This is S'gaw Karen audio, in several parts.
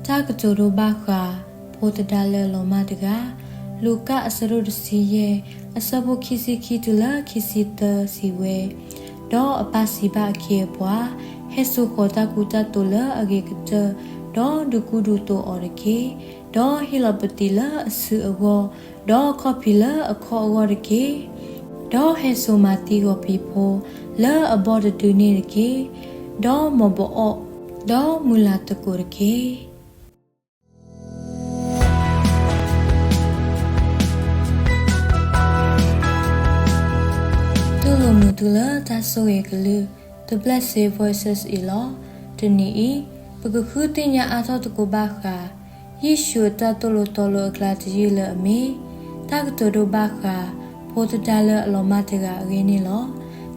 တၢ်ကတိၤဒိဘၣ်ဃး ဖိသဒါလၢအလီၤမၢ်တဂၤ, လူၤကၣ်အဆၢဒိၣ်တဆံယဲၢ်, အဆၢဖိခံဆံခံတုၤလၢခံဆံသၢစံးဝဲ, ဒီးအပၢ်စံးဘၣ်အခ့အပှၤ, ဟဲစိာ်ဃီၤတၢ်ကူတၢ်သိးလၢအဂ့ၤကတၢၢ်, ဒီးဒုးကူဒုးသိးအီၤတက့ၢ်. ဒီးဟ့ၣ်လီၤပသံးလၢအစုအဂီၢ်, ဒီးခီၣ်ဖံးလၢအခီၣ်အဂီၢ်တက့ၢ်. ဒီးဟဲစိာ်မၤသံဂီၤဖံးဖိလၢအဘီၣ်တဒုန့ၣ်တက့ၢ်. ဒီးမ်ပအီၣ်, ဒီးမုာ်လၤသကိးတက့ၢ်. တူၢ်လိာ်မုာ်သုလၢတၢ်ဆိၣ်ဂ့ၤအကလုၢ် The Blessed Voices အံၤလီၤ. တနံၤအံၤ ပကဃုသ့ၣ်ညါအါထီၣ်သကိးဘၣ်ဃး ယ့ၣ်ၡူးအတၢ်သိၣ်လိသီလိအကျါတယုၢ်လၢအမ့ၢ် တၢ်ကတိၤဒိဘၣ်ဃး ဖိသဒါလၢအလီၤမၢ်တဂၤအဂ့ၢ်န့ၣ်လီၤ.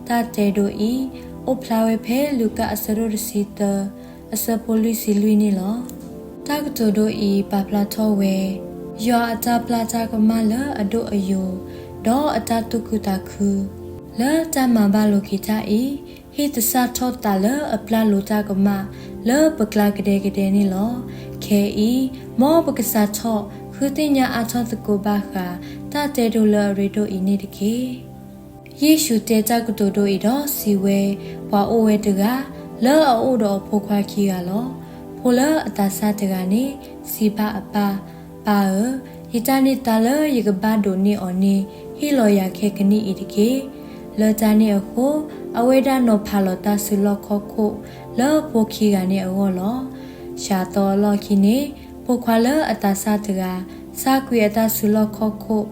တၢ်တဲဒိအံၤ အိၣ်ဖျါဝဲဖဲလူၤကၣ်အဆၢဒိၣ်တဆံသၢ အဆၢဖိလွံၢ်ဆံလွံၢ်န့ၣ်လီၤ. တၢ်ကတိၤဒိအံၤ ပာ်ဖျါထီၣ်ဝဲ ယွၤအတၢ်ပျၢ်တၢ်ကမၣ်လၢအဒိၣ်အယိာ်, ဒီးအတၢ်သူၣ်ခုသးခု လၢတၢ်မၤဘၣ်လိာ်က့ၤတၢ်အံၤ ဟ့ၣ်သဆၣ်ထီၣ်သးလၢအပျၢ်လိာ်တၢ်ကမၣ် လၢပကျါကဒဲကဒဲန့ၣ်လီၤ. ခဲအံၤ မ်ပကစးထီၣ်ဃုသ့ၣ်ညါအါထီၣ်သကိးဘၣ်ဃး တၢ်တဲဒိလၢအရ့ဒိၣ်အံၤန့ၣ်တက့ၢ်. ယ့ၣ်ၡူးတဲတၢ်ကတိၤဒိအံၤဒီးစံးဝဲ, ပှၤအိၣ်ဝဲတဂၤ လၢအအိၣ်ဒီးအဖိခွါခံဂၤလီၤ. ဖိလၢအသးစၢ်တဂၤန့ၣ် စံးဘၣ်အပၢ်, ပၢ်ဧၢ, ယတၢ်န့ၢ်သါလၢယကဘၣ်ဒိးန့ၢ်အီၤန့ၣ် ဟ့ၣ်လီၤယၤခဲကနံၣ်အံၤတက့ၢ်. လၢတၢ်န့ၣ်အဃိ အဝဲဒၣ်နီၤဖးလီၤတၢ်စုလီၢ်ခီၣ်ခိၣ် လၢဖိခံဂၤန့ၣ်အဂီၢ်လီၤ. စှၤသီအလီၢ်ခံန့ၣ် ဖိခွါလၢအသးစၢ်တဂၤ ဆါကွံာ်အတၢ်စုလီၢ်ခီၣ်ခိၣ်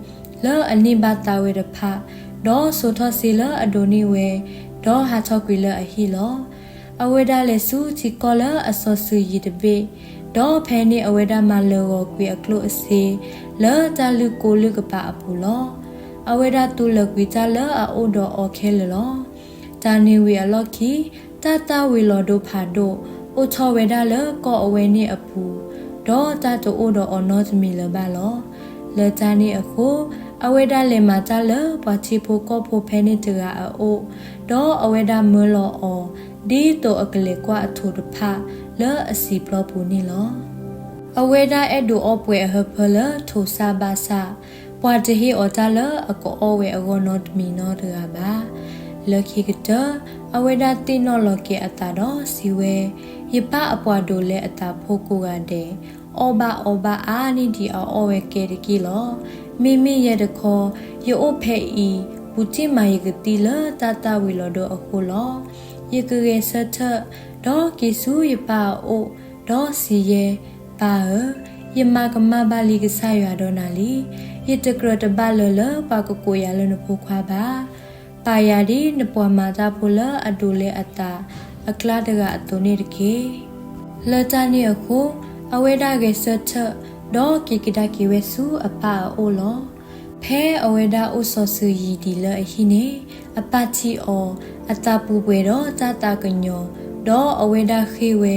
လၢအန့ၢ်ဘၣ်သါဝဲတဖၣ်, ဒီးစိာ်ထီၣ်စ့လၢအဒိးန့ၢ်ဝဲ, ဒီးဟးထီၣ်ကွံာ်လၢအဟံၣ်လီၤ. အဝဲဒၣ်လဲၤဆူထံကီၢ်လၢအစီၤစုၤယံၤတဘ့ၣ်, ဒီးဖဲန့ၣ်အဝဲဒၣ်မၤလၢာ်ဂီၤကွံာ်အကျိၣ်အစ့ လၢတၢ်လုၢ်ကိလုၢ်ကပၤအပူၤလီၤ. အဝဲဒၣ်သူလၢာ်ကွံာ်တၢ်လၢအအိၣ်ဒီးအီၤခဲလၢာ်လီၤ. တၢ်န့ၣ်ဝံၤအလီၢ်ခံ တၢ်သၣ်ဝံၤလီၤဒိဖးဒိၣ် အိၣ်ထီၣ်ဝဲဒၣ်လၢကီၢ်အဝဲန့ၣ်အပူၤ, ဒီးတၢ်တအိၣ်ဒီးအီၤနီတမံၤလၢၤဘၣ်လီၤ. လၢတၢ်န့ၣ်အဃိ အဝဲဒၣ်လဲၤမၤတၢ်လၢပှၤထံဖိကီၢ်ဖိဖဲန့ၣ်တဂၤအအိၣ်, ဒီးအဝဲဒၣ်မၢလီၤအီၤ ဒ်သိးအကလဲၤကွၢ်အထိးတဖၣ်လၢအစံာ်ပျီပူၤန့ၣ်လီၤ. အဝဲဒၣ်အဲၣ်ဒိးအီၣ်ပှဲၤအဟၢဖၢလၢထိးစၢ်ဘၣ်ဆၣ်, ပှၤတဟ့ၣ်အီၤတၢ်လၢအကအီၣ်ဝဲအဂီၢ်နီတမံၤနီတဂၤဘၣ်. လၢခံကတၢၢ် အဝဲဒၣ်သ့ၣ်နီၣ်လီၤက့ၤအသးဒီးစံးဝဲ, ယပၢ်အပှၤဒိးလဲအသးဖိကိးဂၤဒဲး အီၣ်ဘၣ်အီဘၣ်အါန့ၢ်ဒံးအအီၣ်ဝဲကဲတက့ၢ်လီၤ. မ့မ့ၢ်ယဲတခီ ယအိၣ်ဖဲအံၤ ပူၤတ့ၢ်မးယကသံလၢတၢ်သၣ်ဝံၤလီၤဒိအဃိလီၤ. ယကဂဲၤဆၢထၢၣ် ဒီးက့ၤဆူယပၢ်အအိၣ်, ဒီးစံးယဲ, ပၢ်ဧၢ, ယမၤကမၣ်ဘၣ်လံကစၢ်ယွၤဒီးနၤလံ. ယတကြၢးတဘၣ်လၢၤလၢပှၤကကိးယၤလၢနဖိခွါဘၣ်. ပာ်ယၤဒ်နပှၤမၤတၢ်ဖိလၢအဒိးလဲအသးအကျါတဂၤအသိးန့ၣ်တက့ၢ်. လၢတၢ်န့ၣ်အဃိ အဝဲဒၣ်ဂဲၤဆၢထၢၣ် ဒီးက့ၤကဒါက့ၤဝဲဆူအပၢ်အအိၣ်လီၤ. ဖဲအဝဲဒၣ်အိၣ်စီၤစုၤယံၤဒံးလၢအဟံၣ်န့ၣ်, အပၢ်ထံၣ်အီၤ, အသးပူၤပှဲၤဒီးတၢ်သးကညီၤ, ဒီးအဝဲဒၣ်ဃ့ၢ်ဝဲ,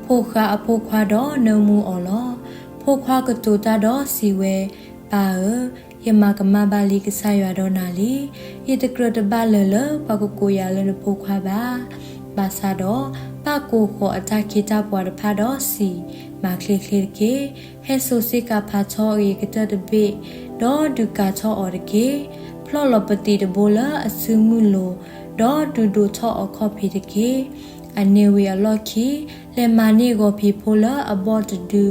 ဖိဃါအဖိခွါဒီးနၢမူအီၤလီၤ. ဖိခွါကတိၤတၢ်ဒီးစံးဝဲ, ပၢ်ဧၢ, ယမၤကမၣ်ဘၣ်လံကစၢ်ယွၤဒီးနၤလံ. ယတကြၢးတဘၣ်လၢၤလၢပှၤကကိးယၤလၢနဖိခွါဘၣ်. ဘၣ်ဆၣ်ဒီး ပၢ်ကိးဃီၤအတၢ်ခ့တၢ်ပှၤတဖၣ်ဒီးစံး, မၤချ့ချ့တက့ၢ်. ဟဲစိာ်စ့ကၤဖးထီအဂ့ၤကတၢၢ်တဘ့ၣ်, ဒီးဒုးကၤထီၣ်အီၤတက့ၢ်. ဖျီၣ်လီၤပသံးတဘိလၢအစုမုၢ်လိၤ, ဒီးဒုးဒိးထီၣ်အီၤခီၣ်ဖံးတက့ၢ်. အန့ၣ်ဝံၤအလီၢ်ခံ လဲၤမၤန့ၢ်ဂီၤဖံးဖိလၢအဘီၣ်တဒု,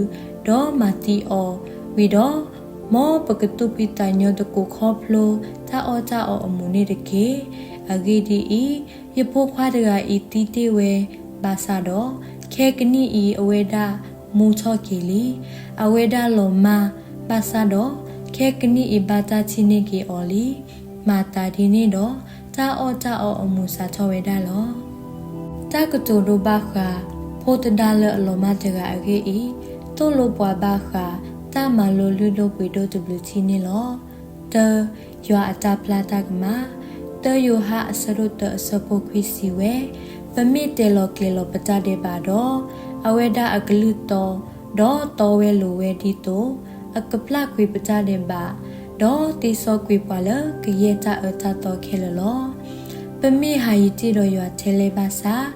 ဒီးမၤသံအီၤ, ဝံၤဒီး မ်ပကသူၣ်ဖှံသးညီသကိးခီဖျိတၢ်အီၣ်တၢ်အီအမူးန့ၣ်တက့ၢ်. အဂ့ၢ်ဒ်အံၤ, ယဖိခွါတဂၤအံၤသံတ့ၢ်ဝဲ, ဘၣ်ဆၣ်ဒီး ခဲကနံၣ်အံၤအဝဲဒၣ်မူထီၣ်က့ၤလံ. အဝဲဒၣ်လီၤမၢ်, ဘၣ်ဆၣ်ဒီး ခဲကနံၣ်အံၤဘၣ်တၢ်ထံၣ်န့ၢ်က့ၤအီၤလံ. မၤသးဒ်န့ၣ်ဒီး တၢ်အီၣ်တၢ်အီအမူးစးထီၣ်ဝဲဒၣ်လီၤ. တၢ်ကတိၤဒိဘၣ်ဃး ဖိသဒါလၢအလီၤမၢ်တဂၤအဂ့ၢ်အံၤ သိၣ်လိပှၤဘၣ်ဃး တၢ်မၤလိလုၢ်ဒိၣ်ပှ့ၤဒိၣ်တဘျုးထံၣ်န့ၣ်လီၤ. တၢ, ယွၤအတၢ်ပျၢ်တၢ်ကမၣ်. သၢယိၤဟၣ်အဆၢဒိၣ်သၢ အဆၢဖိခွံစံးဝဲ, ပမ့ၢ်တဲလီၤကျဲၤလီၤပတၢ်ဒဲးဘးဒီး, အဝဲဒၣ်အကလုၢ်သီ, ဒီးသီဝဲလိၤဝဲဒ်သိး အကပျၢ်ကွံာ်ပတၢ်ဒဲးဘး, ဒီးသ့စီကွံာ်ပှၤလၢကယဲၢ်တၢ်အၢတၢ်သီခဲလၢာ်လီၤ. ပမ့ၢ်ဟးယတ့ၢ်ဒီးယွၤထဲလဲၣ်ဘၣ်ဆၣ်,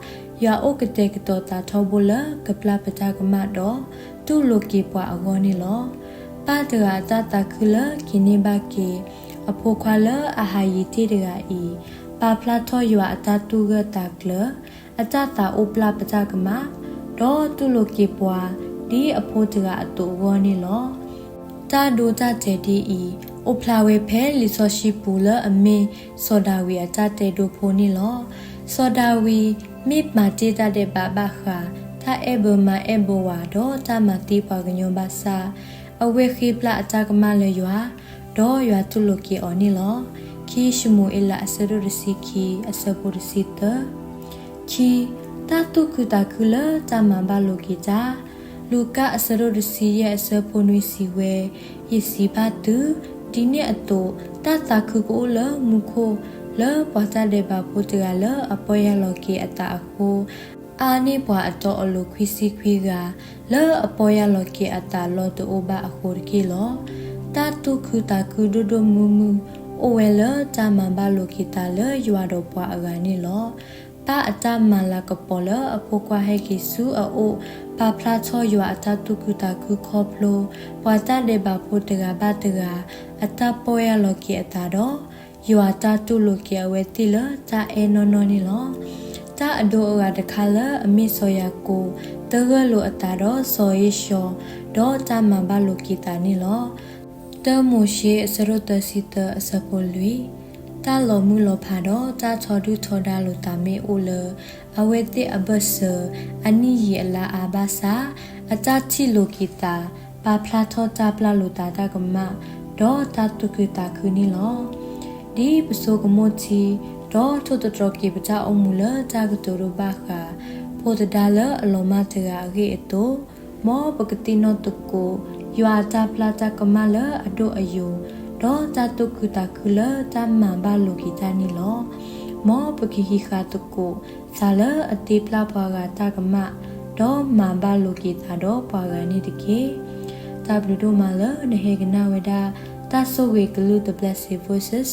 ယွၤအိၣ်ကတဲာ်ကတီၤသးထီဘိလၢကပျၢ်ပတၢ်ကမၣ်ဒီး တူၢ်လိာ်က့ၤပှၤအဂီၢ်န့ၣ်လီၤ. ပၢ်တဂၤအတၢ်သးခုလၢက့ၤန့ၢ်ဘၣ်က့ၤ အဖိခွါလၢအဟးယံၤတ့ၢ်တဂၤအံၤ ပာ်ဖျါထီၣ်ယွၤအတၢ်တူၢ်ဂၢၢ်သးကျၢၤ, အတၢ်သးအိၣ်ပျၢ်ပတၢ်ကမၣ်, ဒီးတူၢ်လိာ်က့ၤပှၤ ဒ်အဖိတဂၤအသိးအဂီၢ်န့ၣ်လီၤ. တၢ်ဒိတၢ်တဲာ်ဒ်အံၤ အိၣ်ဖျါဝဲဖဲလံာ်စီဆှံပူၤလၢအမ့ၢ်စီၤဒၤဝံးအတၢ်တဲဒိဖိန့ၣ်လီၤ. စီၤဒၤဝံး မ့ၢ်မၤတ့ၢ်တၢ်ဒဲးဘးဘၣ်ဃး တၢ်အဲၣ်ဘၢမါအဲၣ်ဘၢဝၤ ဒီးတၢ်မၤသံပှၤကညီဘၣ်ဆၣ်, အဝဲဃ့ပျၢ်အတၢ်ကမၣ်လၢယွၤ, ဒီးယွၤတူၢ်လိာ်က့ၤအီၤန့ၣ်လီၤ. ခံၡမူၤအ့လးအဆၢဒိၣ်တဆံခံ အဆၢဖိတဆံသၢ ခံ, တၢ်သူၣ်ခုသးခုလၢတၢ်မၤဘၣ်လိာ်က့ၤတၢ်. လူၤကၣ်အဆၢဒိၣ်တဆံယဲၢ်အဆၢဖိနွံစံးဝဲ, ယစံးဘၣ်သု, ဒ်န့ၣ်အသိး တၢ်သးခုကအိၣ်လၢမူခိၣ် လၢပှၤတၢ်ဒဲးဘးဖိတဂၤလၢအပီၢ်ယၢ်လီၤက့ၤအသးအဃိ, အါန့ၢ်ပှၤအတီအလိၤခွံဆံခွံဂၤ လၢအပီၢ်ယၢ်လီၤက့ၤအသးလီၢ်တအိၣ်ဘၣ်အဃိတက့ၢ်လီၤ. တၢ်သူၣ်ခုသးခုဒိၣ်ဒိၣ်မုၢ်မုၢ် အိၣ်ဝဲလၢတၢ်မၤဘၣ်လိာ်က့ၤသးလၢယွၤဒီးပှၤအဂၤန့ၣ်လီၤ. ပၢ်အတၢ်မၤလၤကပီၤလၢအဖိခွါဟဲက့ၤဆူအအိၣ် ပာ်ဖျါထီၣ်ယွၤအတၢ်သူၣ်ခုသးခုခီဖျိ ပှၤတၢ်ဒဲးဘးဖိတဂၤဘၣ်တဂၤ အတၢ်ပီၢ်ယၢ်လီၤက့ၤအသးဒီး ယွၤတၢ်တူၢ်လိာ်က့ၤအဝဲသ့ၣ်လၢတၢ်အဲၣ်နီၢ်နီၢ်န့ၣ်လီၤ. တၢ်အဒိအဂၤတခါလၢအမ့ၢ်စီၤယၤကိာ် တဂၢၢ်လိာ်အသးဒီးစီၤဧ့ၡီၤ ဒီးတၢ်မၤဘၣ်လိာ်က့ၤသးန့ၣ်လီၤ. တၢမိၤၡ့အဆၢဒိၣ်သၢဆံသၢ အဆၢဖိလွံၢ်, တၢ်လီၤမုၢ်လီၤဖးဒီးတၢ်ထီဒုၣ်ထီဒါလိာ်သးမ့ၢ်အိၣ်လၢ အဝဲသ့ၣ်အဘၢၣ်စၢၤ အနံၣ်ယံာ်အလါအါဘၣ်ဆၣ်, အတၢ်ထံၣ်လိာ်က့ၤသး ပာ်ဖျါထီၣ်တၢ်ပျၢ်လိာ်သးတၢ်ကမၣ် ဒီးတၢ်သူၣ်ခုသးခုန့ၣ်လီၤ. ဒ်ပဆိကမိၣ်ထံ ဒီးထိၣ်သတြီၤက့ၤပတၢ်အိၣ်မူလၢတၢ်ကတိၤဒိဘၣ်ဃး ဖိသဒါလၢအလီၤမၢ်တဂၤအဂ့ၢ်အသိး, မ်ပကသ့ၣ်နီၣ်သကိး ယွၤအတၢ်ပျၢ်တၢ်ကမၣ်လၢအဒိၣ်အယိာ်, ဒီးတၢ်သူၣ်ခုသးခုလၢတၢ်မၤဘၣ်လိာ်က့ၤတၢ်န့ၣ်လီၤ. မ်ပကဟံးဃာ်သကိး သးလၢအသ့ပျၢ်ပှၤဂၤတၢ်ကမၣ်, ဒီးမၤဘၣ်လိာ်က့ၤသးဒီးပှၤဂၤန့ၣ်တက့ၢ်. တၢ်ဘျုးဒိၣ်မးလၢနဟဲကနၣ်ဝဲဒၣ် တၢ်ဆိၣ်ဂ့ၤကလုၢ် The Blessed Voices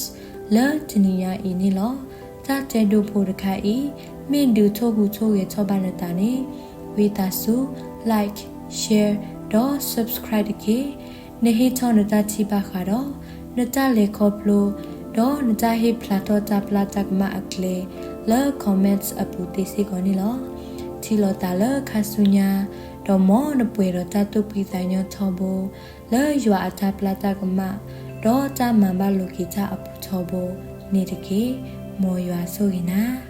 လၢတနံၤညါအံၤန့ၣ်လီၤ. တၢ်တဲဒိဖိတခါအံၤ မ့ၢ်ဒုးထိၣ်ဟူးထိၣ်ဂဲၤထီၣ်ဘၣ်နသးန့ၣ် ဝံသးစူၤ like, share ဒီး subscribe တက့ၢ်. နဟ့ၣ်ထီၣ်နတၢ်ထံၣ်ဘၣ်ဃးဒီး နတၢ်လဲၤခီဖျိ ဒီးနတၢ်ဟ့ၣ်ဖျါထီၣ်တၢ်ပျၢ်တၢ်ကမၣ်အကျဲ လၢ comments အပူၤသ့စ့ၢ်ကီးန့ၣ်လီၤ. ထံၣ်လိာ်သးလၢခါဆူညါ, ဒီးမ်နပှဲၤဒီးတၢ်သူၣ်ဖှံသးညီထီဘိ လၢယွၤအတၢ်ပျၢ်တၢ်ကမၣ် ဒီးတၢ်မၤဘၣ်လိာ်က့ၤတၢ်အပူၤထီဘိန့ၣ်တက့ၢ်. မ်ယွၤဆိၣ်ဂ့ၤနၤ.